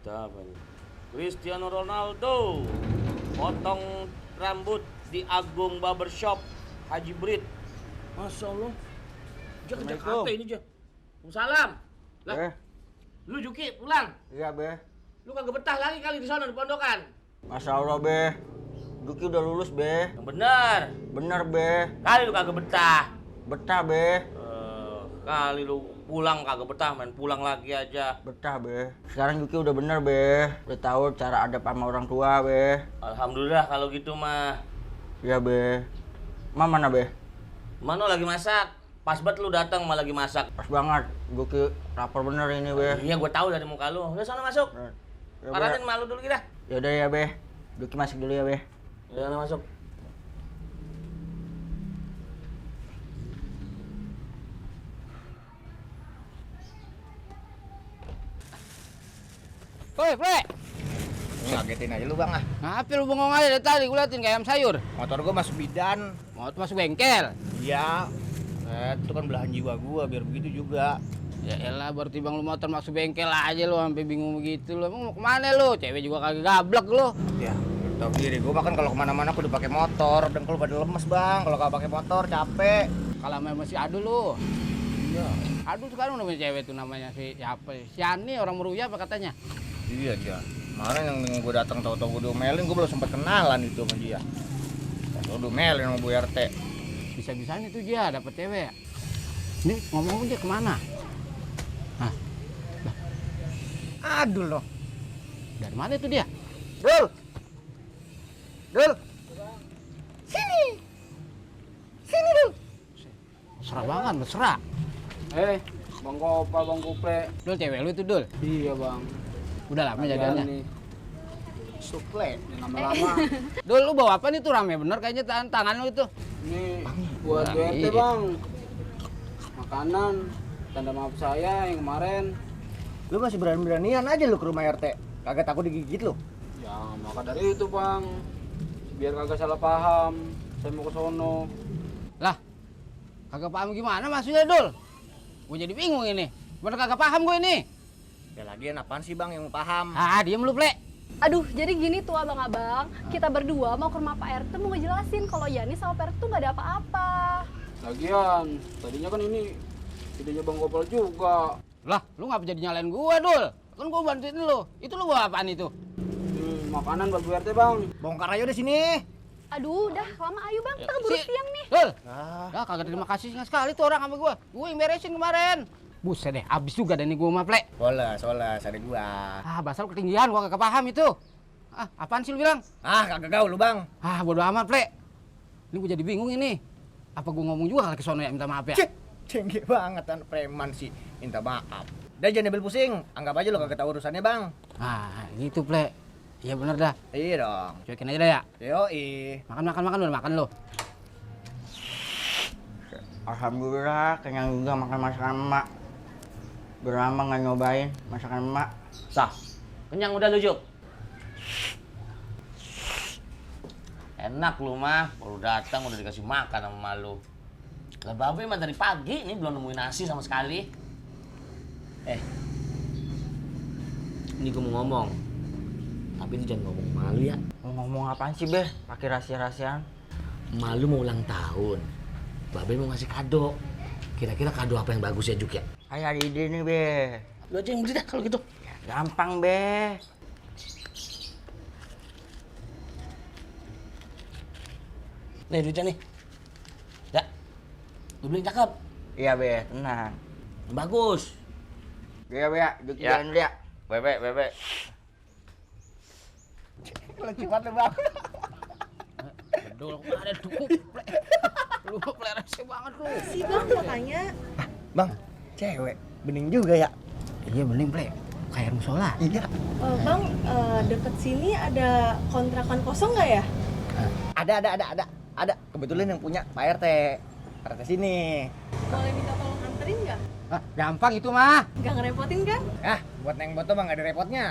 Berita apa nih? Cristiano Ronaldo potong rambut di Agung Barbershop Haji Brit. Masya Allah. Dia ke Jakarta ini, Jah. Waalaikumsalam. Lah, lu Juki pulang? Iya, Be. Lu kagak betah lagi kali di sana di pondokan? Masya Allah, Be. Juki udah lulus, Be. Yang benar. Bener, Be. Kali lu kagak betah. Betah, Be. Kali lu pulang kagak betah, main pulang lagi aja. Betah, Be. Sekarang Juki udah bener, Be. Udah tahu cara adab sama orang tua, Be. Alhamdulillah kalau gitu mah. Iya, Be. Mana, Be? Mano lagi masak. Pas banget lu datang malah lagi masak. Pas banget. Juki lapar bener ini, Be. Iya, gue tahu dari muka lu. Udah sana masuk. Ya, Paratin malu dulu kita. Yaudah ya, Be. Juki masuk dulu ya, Be. Udah sana masuk. Woi, Ple. Ngagetin aja lu, Bang, ah. Ngapa lu bengong aja dari tadi? Gue liatin kayak ayam sayur. Motor gua masuk bidan. Mau masuk bengkel. Iya. Itu kan belahan jiwa gua, biar begitu juga. Ya elah, baru timbang lu motor masuk bengkel aja lu sampai bingung begitu lu. Emang mau kemana lu? Cewek juga kagak gablek lu. Ya, tau diri gua makan kalau kemana-mana aku udah pakai motor. Dan kalau pada lemes, Bang. Kalau kagak pakai motor capek. Kalau masih adu lu. Iya. Adu sekarang udah punya cewek tuh namanya si siapa? Si Ani orang Meruya apa katanya? Iya dia. Kemarin yang gua datang tahu-tahu gua diomelin, gua belum sempat kenalan itu sama dia. Tahu diomelin sama Bu RT. Bisa-bisanya tuh dia dapet cewek. Nih ngomong dia kemana? Hah? Aduh loh. Dari mana itu dia? Dul. Dul. Sini. Sini, Dul. Mesra banget, mesra. Bang Kopa, Bang Kuple. Dul, cewek lu itu Dul. Iya, Bang. Udah lama jadiannya. Nih, Suple. lama-lama. Dul, lu bawa apa nih tuh rame bener kayaknya tangan lu itu. Ini buat Nah, BRT, iya. Bang. Makanan, tanda maaf saya yang kemarin. Lu masih berani-beranian aja lu ke rumah RT. Kagak takut digigit lu. Ya, maka dari itu, Bang. Biar kagak salah paham. Saya mau ke sono. Lah, kagak paham gimana maksudnya, Dul? Gue jadi bingung ini. Bener kagak paham gue ini. Ya lagian apaan sih, Bang, yang paham? Ah, diem lu, Ple. Aduh, jadi gini tuh abang-abang, kita berdua mau ke rumah Pak RT mau ngejelasin kalau Yani sama Pak RT tuh gak ada apa-apa. Lagian, tadinya kan ini idenya Bang Kopal juga. Lah, lu ngapa jadi nyalain gue, Dul? Kan gue bantuin lu. Itu lu bawa apaan itu? Makanan buat BRT, Bang. Bongkar aja di sini. Aduh, udah lama ayo bang, kita keburu siang nih. Dul, Ah, dah kagak terima kasih sekali tuh orang sama gue. Gue yang beresin kemarin. Buset deh, abis juga deh nih gue sama Ple. bolas, ada gua. Ah, basal ketinggian, gue kagak paham itu. Ah, apaan sih lu bilang? Ah, kagak gaul lu, Bang. Ah, bodo amat, Ple. Ini gue jadi bingung ini. Apa gue ngomong juga kali ke sono ya, minta maaf ya? Cek, tinggi banget kan preman sih. Minta maaf. Dah jangan ambil pusing. Anggap aja lu kagak tahu urusannya, Bang. Ah, gitu, Ple. Iya bener dah. Iya dong. Cuekin aja dah ya. Yoi. Makan, udah makan lu. Alhamdulillah, kenyang juga makan masakan emak. Udah lama nggak nyobain masakan emak. Sah. Kenyang udah lu, Juk. Enak lu mah, baru datang udah dikasih makan sama lu. Lah babe mah dari pagi nih belum nemuin nasi sama sekali. Ini gue mau ngomong. Tapi lu jangan ngomong malu ya. Mau ngomong apaan sih, Be? Pakai rahasia-rahasiaan. Malu mau ulang tahun. Babe mau ngasih kado. Kira-kira kado apa yang bagus ya, Juk ya? Ayo ada ide nih, Be. Lu aja yang beli dah kalau gitu. Gampang, Be. Nih duitnya nih. Ya. Lu beli yang cakep. Iya, Be. Tenang. Yang bagus. Iya, Be. Juki Ya. jalan dulu ya. Bebe. Lucu banget lu, Bang. Bedul, ada cukup, Ple. Lu Ple rese banget lu. Si bang mau tanya, Bang, cewek. Bening juga ya? Iya bening, Ple. Kayak musola. Iya. bang deket sini ada kontrakan kosong nggak ya? Ada. Kebetulan yang punya Pak RT. RT sini. Boleh minta tolong anterin nggak? Ah, gampang itu mah. Nggak ngerepotin kan? Ah, buat neng boto Bang, nggak ada repotnya.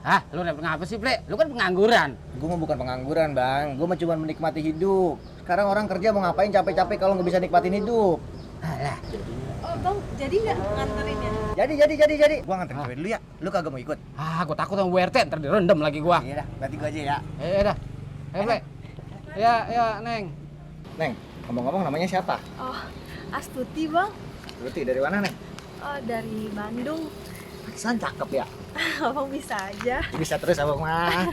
Hah, lu repot ngapa sih, Ple? Lu kan pengangguran. Gue mah bukan pengangguran, Bang. Gue mah cuma menikmati hidup. Sekarang orang kerja mau ngapain capek-capek kalau nggak bisa nikmatin hidup. Alah, Bang, jadi nggak nganterinnya? Jadi. Gua nganterin cewek dulu ya. Lu kagak mau ikut? Ah, gua takut sama Bu RT, ntar direndam lagi gua. Iya dah, berarti gua aja ya. Dah. Ple. Ya, Neng. Neng, ngomong-ngomong namanya siapa? Oh, Astuti bang. Berarti dari mana, Neng? Oh, dari Bandung. Pantesan cakep ya. Abang bisa aja. Bisa terus abang mah.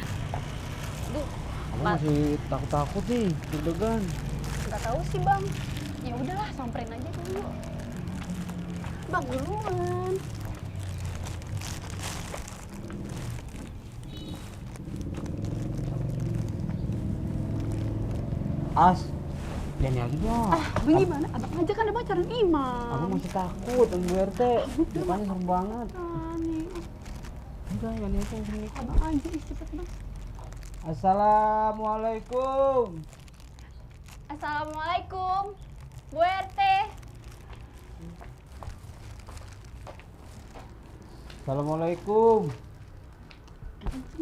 Abang masih takut-takut nih, deg-degan. Nggak tahu sih bang. Ya udahlah, samperin aja dulu. Bang duluan. As, Jangan lagi dong. Abang gimana? Abang aja kan ada pacaran imam. Aku masih takut sama Bu RT. Mukanya serem banget. Aneh. Udah, jangan itu. Abang aja cepet bang. Assalamualaikum. Assalamualaikum, Bu RT. Assalamualaikum.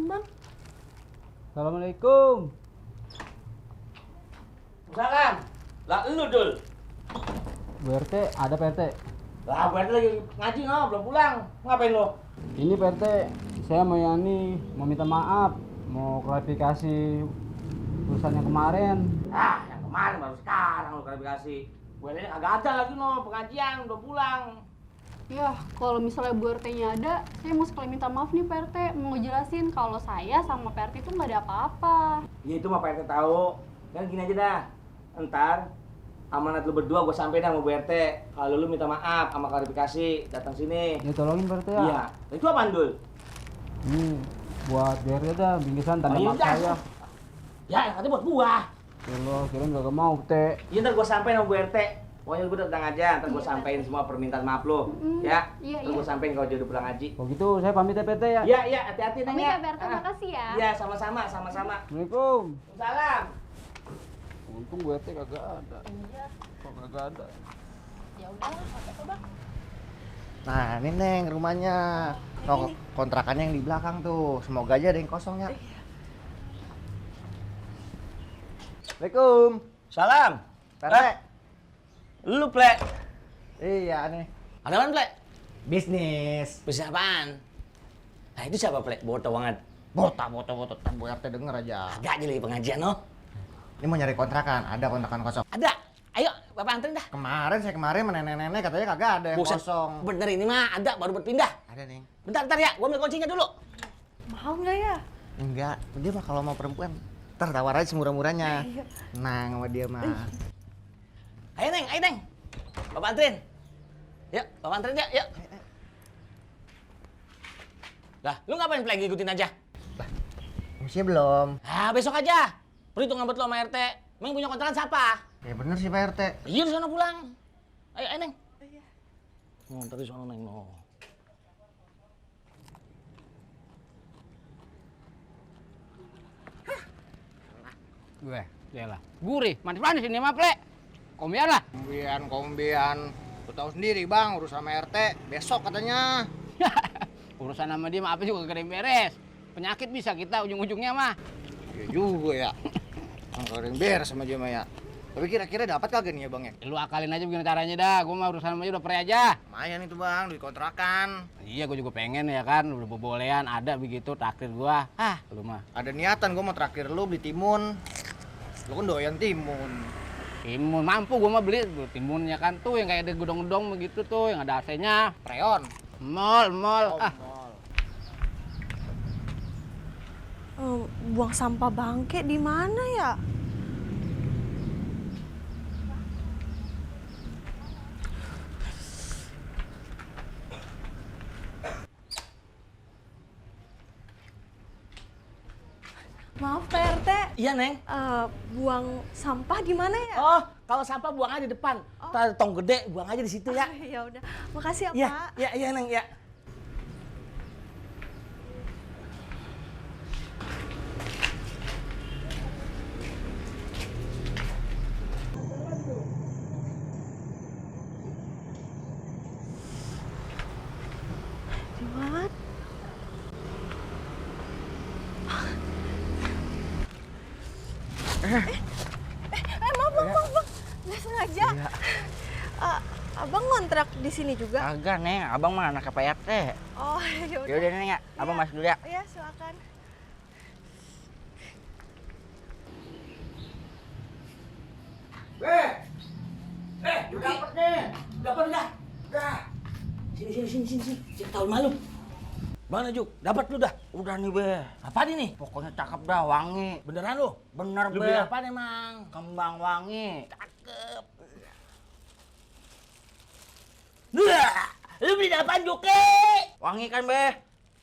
Bang, Assalamualaikum. Salam. Lah lu Dul. Bu RT, ada Pak RT. Lah Bu RT lagi ngaji no, belum pulang. Ngapain lo? Ini Pak RT, saya mau mau minta maaf, mau klarifikasi urusan yang kemarin. Ah, yang kemarin baru sekarang lo klarifikasi. Bu RT agak ada lagi no, pengajian udah pulang. ya kalau misalnya Bu RT-nya ada, saya mau sekali minta maaf nih Pak RT. Mau jelasin kalau saya sama Pak RT itu nggak ada apa-apa. Ya itu mah Pak RT tahu. Kan gini aja dah. Entar amanat lu berdua gue sampein sama Bu RT. Kalau lu minta maaf sama klarifikasi, datang sini. Ya tolongin Pak RT ya. Iya. Itu apaan Dul? Ini buat BRT dah, bingkisan tanda Oh, iya maaf udah. saya. Ya, yang katanya buat gua. Kalau kirain gak mau, Teh. Iya ntar gua sampein sama Bu RT. Pokoknya lu datang aja, ntar gua sampein semua permintaan maaf lu. Ya. Iya, Ntar gua sampein kalau dia udah pulang ngaji. Kalau gitu saya pamit ya PT ya. Iya, iya, hati-hati Neng Pamit ya. ya Pak RT, makasih ya. Iya, sama-sama, sama-sama. Assalamualaikum. Salam. Untung BRT kagak ada. Iya. Kok kagak ada? Ya udahlah, apa Bang? Nah, ini Neng rumahnya. Oh, kontrakannya yang di belakang tuh. Semoga aja ada yang kosong ya. Assalamualaikum. Salam. Pere. Lu, Plek. Iya nih. Ada apaan, Plek? Bisnis. Bisa apaan? Nah, itu siapa, Plek? Boto banget. Bota. Bu RT denger aja. Agak aja lagi pengajian, no? Ini mau nyari kontrakan. Ada kontrakan kosong. Ada. Ayo, Bapak anterin dah. Kemarin sama nenek-nenek katanya kagak ada yang Buset. kosong. Bener ini mah ada, baru berpindah. Ada Neng. Bentar ya, gua ambil kuncinya dulu. Mahal nggak ya? Enggak, dia mah kalau mau perempuan ntar tawar aja semurah-murahnya. Nah, sama dia mah. Ayo, Neng. Bapak anterin. Yuk, Bapak anterin ya, yuk. Lah, lu ngapain Plek ngikutin aja? Masih belum. Ah, besok aja. Perhitungan buat lo sama RT. Emang punya kontrakan siapa? Ya bener sih Pak RT. Iya, di sana pulang. Ayo, Neng. Oh, ntar di sana, Neng. No. Gue, lah. Gurih, manis-manis ini mah, Plek. Kombian lah. Kombian. Lu tahu sendiri Bang, urusan sama RT. Besok katanya. Urusan sama dia mah apa juga kagak ada yang beres. Penyakit bisa kita ujung-ujungnya mah. Iya juga ya. Nggak ada yang beres sama dia mah ya. Tapi kira-kira dapat kagak nih ya Bang ya? Lu akalin aja begini caranya dah. Gua mah urusan sama dia udah pre aja. Lumayan itu Bang, duit kontrakan. Iya, gua juga pengen ya kan. Udah bobolehan ada begitu traktir gua. Ah, lu mah. Ada niatan gua mau traktir lu beli timun. Lu kan doyan timun. Timun mampu gua mah beli timunnya kan tuh yang kayak ada gedong-gedong begitu tuh yang ada AC-nya. Freon. Mall. Oh, Ah, mall. Buang sampah bangke di mana ya? Maaf Pak RT, Iya, Neng. buang sampah di mana ya? Oh, kalau sampah buang aja di depan. Ntar ada tong gede, buang aja di situ ya. Ya udah, makasih ya Iya, Pak. iya, Neng, ya. What? maaf bang, nggak sengaja. Abang ngontrak ngontrak di sini juga? Kagak, Neng. Abang mah anak PRT. Oh, ya udah. Yaudah, Neng ya. Abang masuk dulu ya. Iya, silakan. Dapat nih. Dapat dah. Dah. Sini. Cek tahun malu. Mana Juk? Dapat lu dah. Udah nih, Be. Apa nih? Pokoknya cakep dah, wangi. Beneran lu? Bener, Lu Be. beli apa emang? Kembang wangi. Cakep. Lu beli apaan Juk? Wangi kan, Be?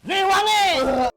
Nih wangi.